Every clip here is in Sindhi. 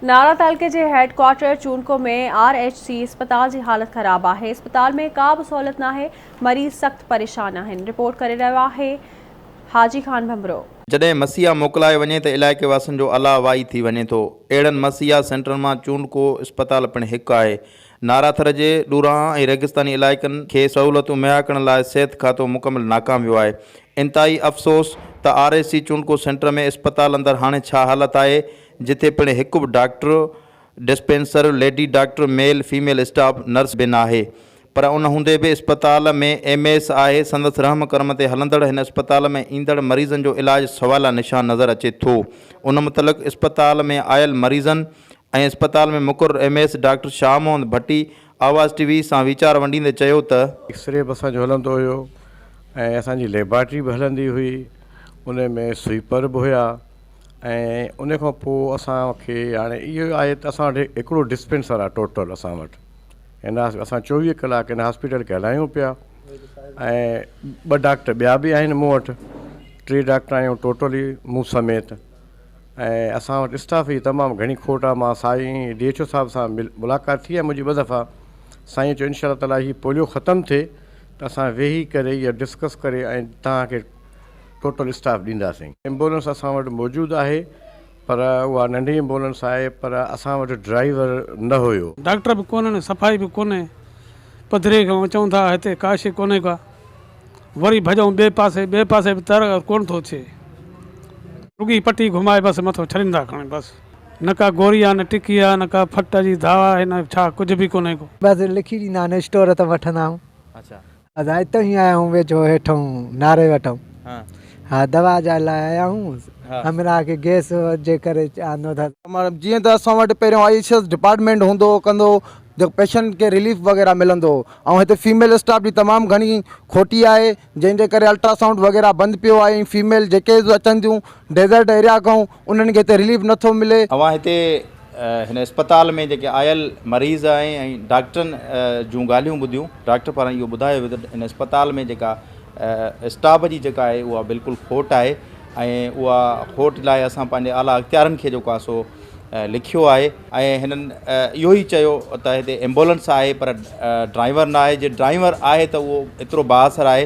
نارا تعلقي جي head quarter Chondko ۾ R H C اسپتال جي حالت خراب آهي، اسپتال ۾ ڪا به سهولت ناهي، مريض سخت پريشان آهن، رپورٽ ڪري رهيو آهي حاجي خان ڀنڀرو. جڏهن مسيحا موڪلائي وڃي ته علائقي واسين جو الله وائي ٿي وڃي ٿو. اهڙن مسيحا سينٽرن مان چونڊڪو اسپتال پڻ هڪ آهي. نارا ٿر جي ڏورانهن ۽ ريگستاني علائقن کي سهولتون مهيا ڪرڻ لاء صحت کاتو مڪمل ناڪام ويو آهي. انتهائي افسوس ته R H C Chondko centre ۾ اسپتال اندر هاڻي ڇا حالت آهي جتي پڻ هڪ به doctor, dispenser, lady doctor, male, female staff, nurse به ناهي پر ان هوندي به اسپتال ۾ ايم ايس آهي سندس رحم ڪرم تي هلندڙ هن اسپتال ۾ ايندڙ مريضن جو علاج سوالا نشان نظر اچي ٿو ان متعلق اسپتال ۾ آيل مريضن ۽ اسپتال ۾ مقرر M S doctor Shah Muhammad Bhatti Awaz T V سان ويچار ونڊيندي چيو ته. ايڪسري به اسان جو هلندو هيو ۽ اسان جي ليبارٽري به هلندي هئي ان ۾ سوئيپر به هيا. ۽ ان کان پوء اسان کي هاڻي اهو آهي ته اسان وٽ هڪڙو ڊسپينسر آهي ٽوٽل اسان وٽ هن اسان 24 ڪلاڪ هن هاسپيٽل کي هلايون پيا ۽ ٻه ڊاڪٽر ٻيا به آهن مون وٽ ٽي ڊاڪٽر آهيون ٽوٽلي مون سميت ۽ اسان وٽ اسٽاف جي تمام گهڻي کوٽ آهي مان سائين ڊي ايڇ او صاحب سان ملاقات ٿي آهي منهنجي ٻه دفعا سائين چيو انشاء الله تعالٰي هي پوليو ختم ٿئي ته اسان ويهي ڪري اها ڊسڪس ڪري ۽ توهان کي ٽوٽل اسٽاف ڏينداسين. ايمبولنس اسان وٽ موجود آهي پر اها ننڍي ايمبولنس آهي پر اسان وٽ ڊرائيور نه هيو. ڊاڪٽر به ڪونهن صفائي به ڪونهي پڌري کان اچون ٿا هتي ڪا شي ڪونهي ڪا وري ڀڄون ٻئي پاسي ٻئي پاسي به تر ڪونه ٿو ٿئي رڳي پٽي گهمائي بس مٿو ڇڏين ٿا کڻي بس نه ڪا گوري آ نه ٽڪي آ نه ڪا ڦٽ جي دوا آهي نه ڇا ڪجهه به ڪونهي ڪو. بس لکي ڏيندا آهن اسٽور تان وٺندا آهيون. اسان اتان ئي آيا آهيون ويجهو هيٺئون ناري وٽئون ها دوا جا لاء آيا آهيون همراهه کي گئس جي ڪري آندو اٿس. جيئن ته اسان وٽ پهريون I S S department هوندو هو ڪندو هو جيڪو پيشنٽ کي رليف وغيره ملندو هو ۽ هتي فيميل اسٽاف جي تمام گهڻي کوٽي آهي جنهن جي ڪري الٽرا سائونڊ وغيره بند پيو آهي ۽ فيميل جيڪي به اچن ٿيون ڊيزرٽ ايريا کان انهن کي هتي رليف نٿو ملي. اوهان هتي هن اسپتال ۾ جيڪي آيل مريض ۽ ۽ ڊاڪٽرن جون ڳالهيون ٻڌيون، ڊاڪٽر پاران اهو ٻڌايو ويو ته هن اسپتال ۾ جيڪا اسٽاف جي جيڪا آهي اها بلڪل کوٽ آهي ۽ اها کوٽ لاء اسان پنهنجي اعليٰ اختيارن کي جيڪو آهي سو لکيو آهي ۽ هنن اهو ئي چيو ته هتي ايمبولنس آهي پر ڊرائيور نه آهي جي ڊرائيور آهي ته اهو ايترو بااثر آهي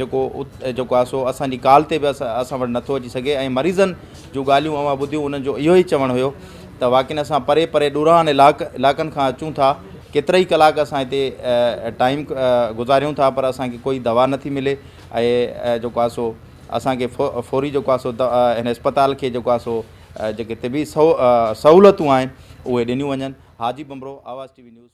جيڪو جيڪو آهي سو اسان جي ڪال تي به اسان وٽ نٿو اچي سگهي ۽ مريضن جون ڳالهيون اوهان ٻڌيون انهن جو اهو ئي چوڻ هيو ته واقعن اسان پري پري ڏورانهن علائقن کان اچون ٿا ڪيترائي ڪلاڪ اسان هتي ٽائيم گذاريون ٿا پر اسان کي ڪوئي دوا نٿي ملي ۽ جيڪو آهي سو اسان کي فوري جيڪو آهي سو هن اسپتال کي جيڪو آهي سو جيڪي طبي سهولتون آهن اهي ڏنيون وڃن Haji Bhanbhro Awaz T V news.